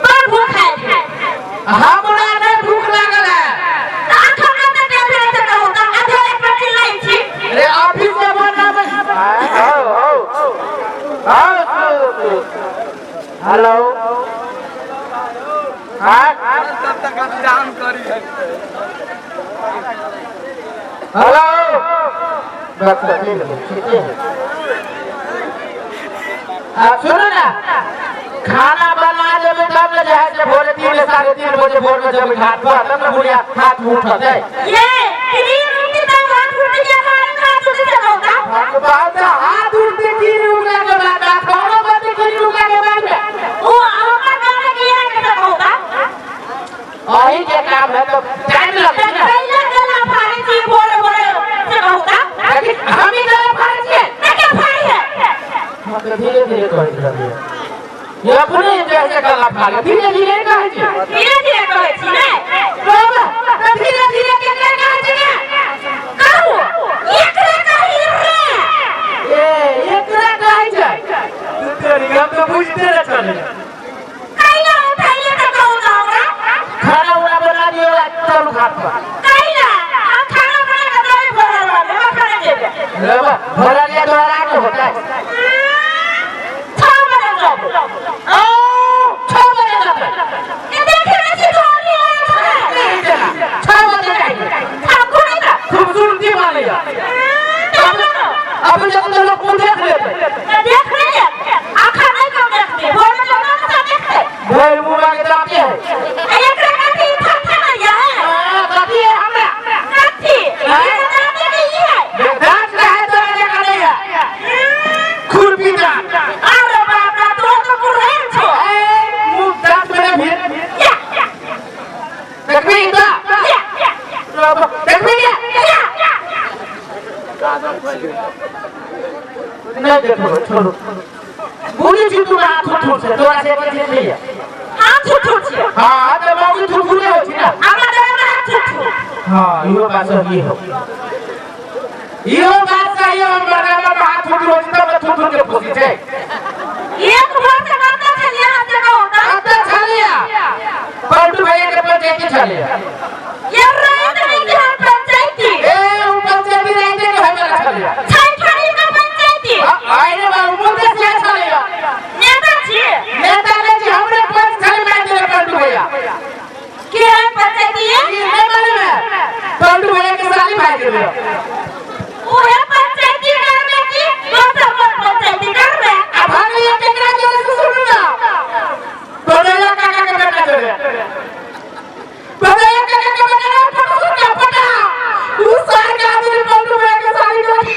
बड़ भूख है। हमरा नहि भूख लागल है। अखन कते टाइम भेलै से कहू तऽ अधेरे पर चिल्लाइ छी। रे ऑफिस में बनाबै। आओ आओ आओ। हेलो, हाँ। हेलो, बस ले लो, ठीक है। आ सुनो ना, खाना बना देबै तब ने जे है से भोरे 3 3:30 बजे भोर में जब घाट पर तब ने बुढ़िया हाथ मुँह उठतै। ये क्रीम रोटी तऽ हाथ उठि गेल, हाथ उठि से कहू तऽ। बात हाथ उठते की रुकला के बाद आ खाना बनते की रुकला के बाद में। ओ हमरा गाँव में की है के कहू तऽ। अही के काम है तो टाइम लगतै ना। कैला गला फाड़ै छी भोरे भोरे से कहू तऽ। लेकिन हम ही गला फाड़ै छियै। के फाड़ी है? हम तऽ धीरे धीरे कहैत रहलियै, ये अपने जे है से गला फाड़े धीरे धीरे कहै छियै। धीरे धीरे कहै छी ने। बाबा, तऽ धीरे धीरे के के कहै छी ने? कहू, एकरा कही रे। ए, एकरा कहै छै तेरी, हम तऽ बुझते न छलियै। कैला उठाइए के कहू तऽ हमरा। खाना उना बना दियो, चलू घाट पर। कैला हम खाना बना के देबै भोरे भोरे, हम खाना देबै। बाबा, भोरलिया द्वारा के होता है। 6 बजे जाबो। ओ, 6 बजे जाबै। ये देखे नहीं छी धोनी है। नहीं चला, 6 बजे जाइए। ठाकुर नहीं था। खूबसूरती मानिए। अब जब तक लोग मुँह देख लेते। देख नहीं है। आँखा नहीं कम देखते। भोर में जब ना देखते। भोर मुँह मांगे जाते है। एकरा कथी थक नहीं है। हाँ, कथी है हमरा? कथी? ये दाँत नहीं है। दांत का है तो का नहीं है। खुरपी दांत। अरे बाप रे, तू तो बुढ़ेल छो। ए, मुँह दांत में भी। या। देखबी दा? या। देखबी क्या? या। नहीं देखो, छोड़ो। बुझी छी तू हाथ थुथुर से तोरा से के चीज नहीं है। हम छुट्टू छियै। हाँ, तो मौगी थुथुरे होइ छै ना। हमरा देह में छुट्टू। हाँ, इहो बात सही हो, इहो बात सही हो। बराबर में हाथ थुथुर होइ छै तब थुथुर के पोसी छै। एक भोर से कतऽ छलियै अहाँ से कहू तऽ? कतऽ छलियै? पलटू भैया के पंचायती छलियै। ये रात में कि हम पंचायती? ए, उ पंचायती राइते के होय वाला छलियै। छै खड़ी का पंचायती। आइ रे बाबू, मुद्दे से छलियै। नेता छी? नेता नहि छी, हमरे पंच छलै, मारि देले पलटू भैया। के है पंचायती? ई नहि मालूम है, पलटू भैया के साली भाग गेलै। उहे पंचायती करबे कि दोसर कोन पंचायती करबे? आ भागलियै केकरा जोरे से, सुनू ना, बड़ैया काका के बेटा जोरे। बड़ैया काका के बेटा ना पटा सुन पटा, उ सार के आदमी पलटू भैया के साली जोरे।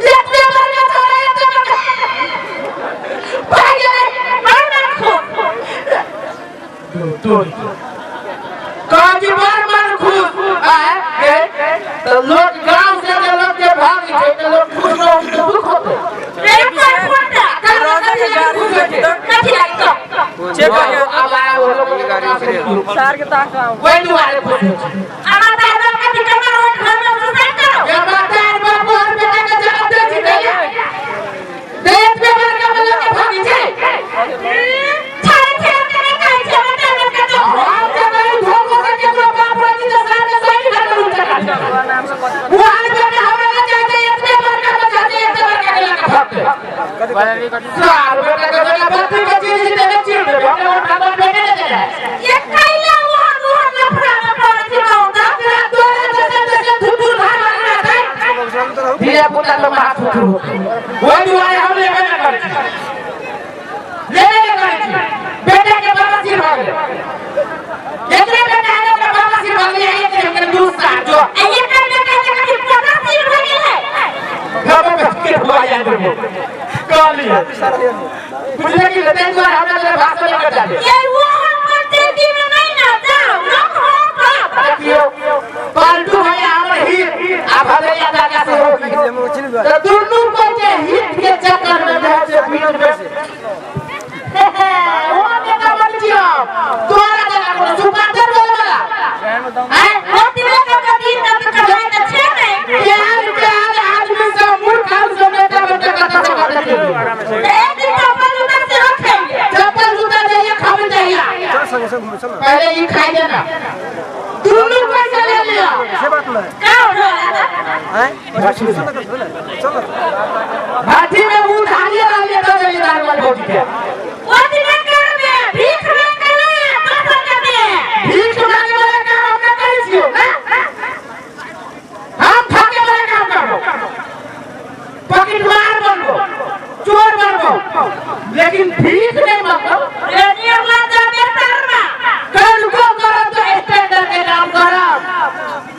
एते बड़का छोरा, एते बड़का भाग गेलै। मार मार खुश। काजी बार बार खुश आए के तो लोग गांव से जे लोग के भाग छै तो लोग खुश रहो तो दुख होते। एक पर फोटा। खुश होइ छै। कथी लागि तो? चेक करिए। अब आया वो लोग सार के ताक वही दुआरे खुश होइ छै। আমার दादा कथी जमा रोड घर में सुसाइड करो। ये मातार बाप और बेटा के जवाब दे छी दैया देश में बड़का लोग के भागी छै। छाड़े छाड़े के नहीं कहै छै हमरा दादा के तो। हम जे नहीं धोखो से केकरो बाप रही त साथ सही घर में चला वहां बेटा हमरा के चाहते एतबे बड़का के चाहते एतबे बड़का के लगा भागते सार बेटा के बेटा बत्ती के चीज देने चीज दे हमने वो ठाकुर बेटे ने देना है। ये कैला वहाँ वहाँ लफड़ा में पड़ै छै कहू तऽ। तेरा तोरे जैसे जैसे धुधुर भाग लगना है धीरे पुता लोग हाथ उठू वही दुआरे हम लेबे न करै छी, लेबे न करै छी। बेटा के बाबा सिर भाग ले, एकरे बेटा है ओकरा बाबा सिर भाग ले, एक हमरे दू साल जो आ एकर बेटा के कथी पोटा सिर भऽ गेल है? खबर के हुआ याद में कहलिए बुझले कि लेते दुआरे हमरा ले भाषण कर जाले। ये वहाँ पंचायती में नहीं ना जाओ लोग हो बाप। देखियो, पलटू भैया हमर हित आ भदैया दादा से हो तो दुनू को के हित के चक्कर में जो है से बीच में वो नेता बन जियो तोरा जगह को सुपातर बोले वाला हैं? मोती में का दिन का तो चढ़ाई तो छे नहीं। प्यार प्यार आदमी सब मूर्ख हम सब नेता बन के कथा सब एक दिन तो अपन उधर से रखेंगे। पहले ये खाई देना दोनों पैसा ले लिया का हो हाथी में मुंह धारिया डालिए तो जमींदार वाले भौजी के ओतने करबे भीख मांगले दोसर के दे भीख मांगे वाला काम हम ना करै छियो ना हम ठगे वाला काम करबो पॉकेटमार बनबो चोर बनबो लेकिन भीख नहीं मांगबो रेडियो में जाबे तरना कल को करब तो स्टैंडर्ड के काम करब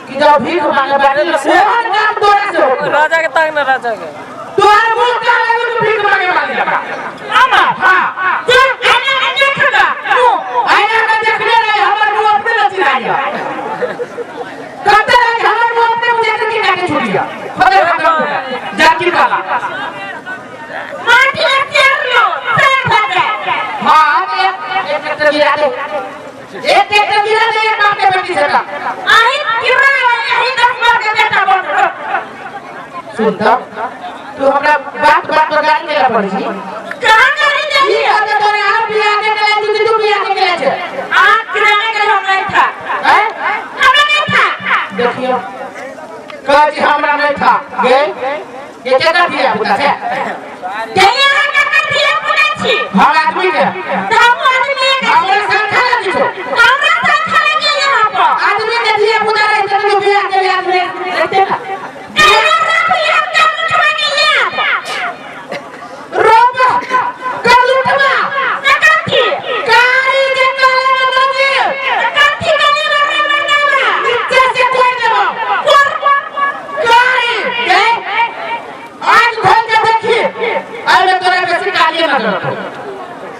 कि जब भीख मांगे बाटे ओहन काम तोरा से होतो राजा के ताक ना राजा के तोहर मुंह का लगल कि भीख मांगे वाली लगा आमा हाँ तू आना आना खगा तू आईना के देखले नहीं हमर मुंह अपने न चिन्हाइया कहते रहे कि हमर मुंह अपने मुझे करके काटे छोड़िया फदर खत्म हो गया जाति वाला माटी में चेर लो सर भजे हाँ एक एक ट्रैक्टर गिरा दे एक ट्रैक्टर गिरा दे एक बाप के बेटी से का आही गिरा आही दस मार के बेटा बन सुन तो तू हमरा बात बात पर गाली देला पड़ी छी कहां करी ई जाइए कहते तोरे हम बियाह के ले तू तू बियाह के ले छे आ किराने के हम नहीं था हैं हमरा नहीं था देखियो कह जी हमरा नहीं था गए ये केकर दिया बुता से जइया हम ककर दिया पुणे छी हम आदमी के तो हम आदमी के हमरा संख्या लगी छो हमरा संख्या लगी यहाँ पर आदमी के दिया बुता रहते तो बियाह के ले आदमी रहते ना कहिया रख लिया कर उठवा के याद रोब कर लूटवा कथी कारी के काले में दोगी कथी गली मरने मरना नीचे से कोई देबो कारी गए आज खोल के देखी अरे तोरा बेसी कालिए ना करतो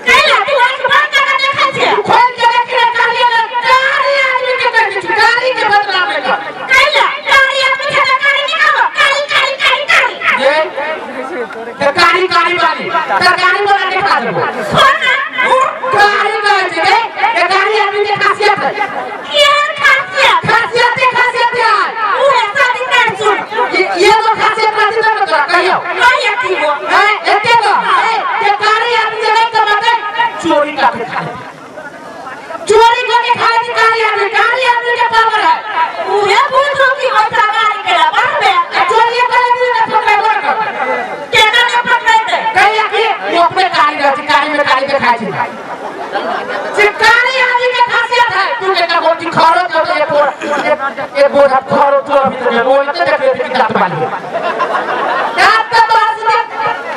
कैला तू आंख बंद कर देखै छे खोल के देखी रे कालिए ना कारी आदमी के कर छी कारी के बदनाम नहीं कर कैला कारी आदमी छे कारी निकालो कारी कारी कारी कारी ये ते कारी कारी वाली तरकारी बना के खा लेबो सुन ना कारी कहै छै गे ये कारी आदमी के खासियत है केहन खासियत खासियत है खासियत है उहे शादी कर सुन ये तो खासियत रहती तब तोरा कहियो कहिया की हो हैं एते गो ये कारी आदमी जे नहीं कमाते चोरी करके खा लेते चोरी करके खा लेते कारी आदमी के पावर है उहे बुझो की हो सवारी के बाहर आ चोरी कर लेती ना पकड़े बोल कर केना ने पकड़ते कहिया कि वो अपने कारी रहती कारी में कारी के खाई छी कारी आदमी के खासियत है तू के का गोटी खरो तो एक बोरा एक बोरा खरो तो भीतर में वो इतने देख लेती दांत वाली है दांत तो बाहर से देख,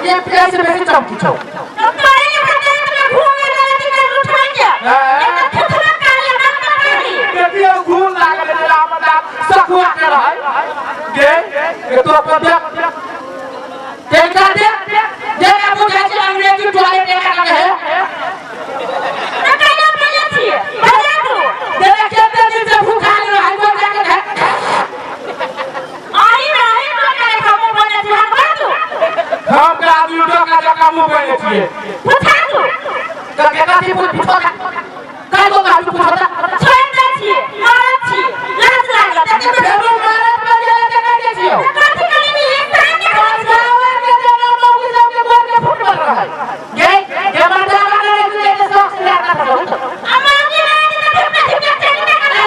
ये ऐसे वैसे चमकी छो तो तोरे लेखा देख में घूमे गलती कर उठवा के एक थुथुरा काली ना कारी देखियो घून लागल है राम दांत सखुआ के रहै गे ये तो अपन देख देखा देख जेना बुझाइ छै अंग्रेजी टॉयलेट देखा लगे है ना कैला बोले छी बजा दू तेरा केते दिन से भूखा रहै कोइ जाके खाए आही आही तो करे हम बोले छी हम बाजू हम के आदमी डोका जका मुंह बने छियै पुछा दू तऽ केकरा थी पूछो ता काय को आदमी पूछो ता छोड़ दे छी मारत छी लाज लागत फेरो मारत बजेला के नहि दै छियौ कथी करी एक तरह के मर्दावा के जगह मौगी सब के गोर के फुटबॉल रहै गे गे मर्दावा ने रहै छै शौक से यार ना बहुत अमागी रानी ने ठुकना ठुकना चली ना अरे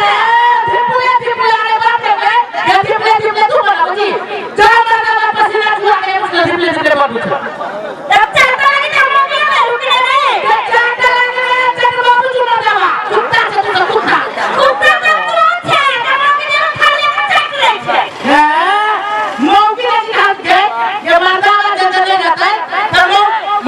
धिपुले धिपुले अरे बाप रे गे गे धिपुले धिपुले तू बोला बुझी जा मर्दावा पसीना छुआ के धिपुले धिपुले मत पूछो तब चाहता लगे कि हम मौगी में रुकने नहीं चाटा लगे चट बाबू चुना मर्दावा कुत्ता से तू तो कुत्ता कुत्ता तो तू छे मौगी ने खाली चट रही छे मौगी ने सिखा के ये मर्दावा जब चले जाता है तब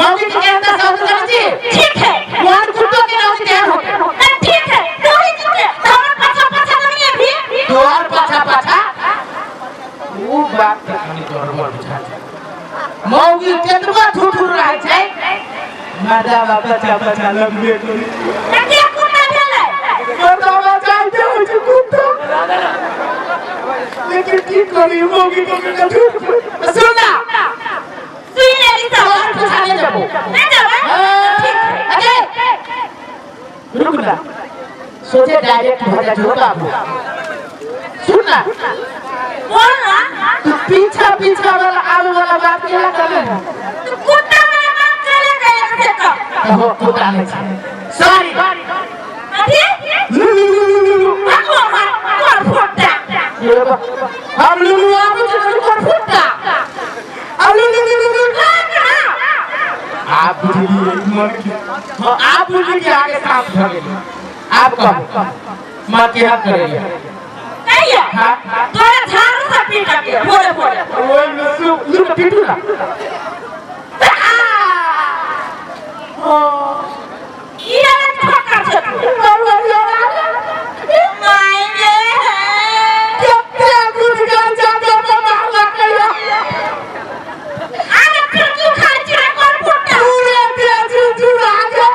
मौगी के अंदर सब समझी ठीक है मोहन कुत्तों के नाम से तैयार होते ना ठीक है तू ही जीते हमरा पाछा पाछा नहीं अभी तोहर पाछा पाछा ऊ बात के खाली तोहर बड़ बुझा छै मौगी केतबा ठुठुर रहै छै मर्दावा बच्चा बच्चा लगबे करी ना के कुत्ता भेलै मर्दावा चाहते होइ छै कुत्ता लेकिन की करी मौगी को के झूठ सुन ना सुई लेली सब तोहर पूछा नहीं देबो नहीं देबै ठीक है अरे रुक ना सोचे डायरेक्ट हो जा हो बाबू सुन ना बोल ना तू पीछा पीछा वाला आवे वाला बात केला करे ना तू कुत्ता वाला बात चले गए से तो हो कुत्ता नहीं छै सॉरी ना कथी भगवान कर फुट्टा हम लुलु आबू छै लुलु कर फुट्टा आ लुलु लुलु लुलु आप बुझलिए मन के हाँ, आप बुझलिए कि आगे साफ भ गेलै। आप कहू माँ केहन करैया। कहिया हाँ। तोरा झाड़ू से पीट के भोरे भोरे। ओहि में सु लुलु पीटू ना। ई अलग फक्का छै तू। माय गे। कते गुड़ गांजा दऽ मारलकै। आगे फिर क्यों खाइ छी रे कर फुट्टा? पूरे देह झुरझुरा गेल।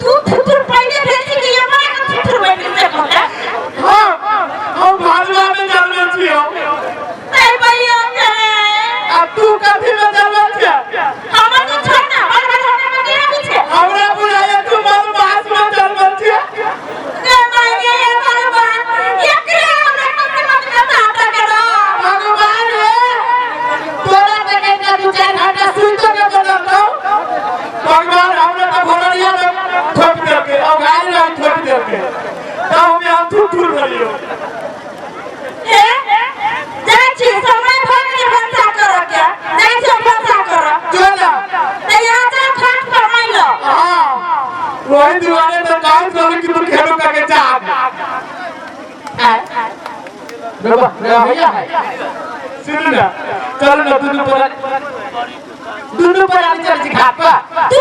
तू थुथुर पहिले भेल छी कि हमरा के थुथुर बनि गेल से कहले? हाँ, हम भाजवा में जन्मल छियौ। तै भैया गे। आ तू कथी में जन्मल छियै? हमर तो छोड़ ना, बाल बच्चा में की रखै छै? हमरा बुझाइया तू मधुमास में जन्मल छियै। गे माय गे भगवान, एकरे हमरा कम से कम के साथ करो। भगवान रे, तोरा देखै के 2-4 घंटा सुइतो के बनल। भगवान हमरा तऽ भोररिया में ठोक देलकै, औघायल में ठोक देलकै, तब हम यहाँ थूर थूर भेलियौ। ए, जाइ छी, समय भऽ गेलै भनसा करऽ के। जाइ छी हम भनसा करऽ। जो ना। तऽ यहाँ जा खाट पर मानि लऽ। हाँ, वही दुआरे तऽ कहै छलहुँ कि तू खेलू करके जा। भैया है, सुनू ना, चलू ना, दुनू पर आदमी चल छी घाट पर। तू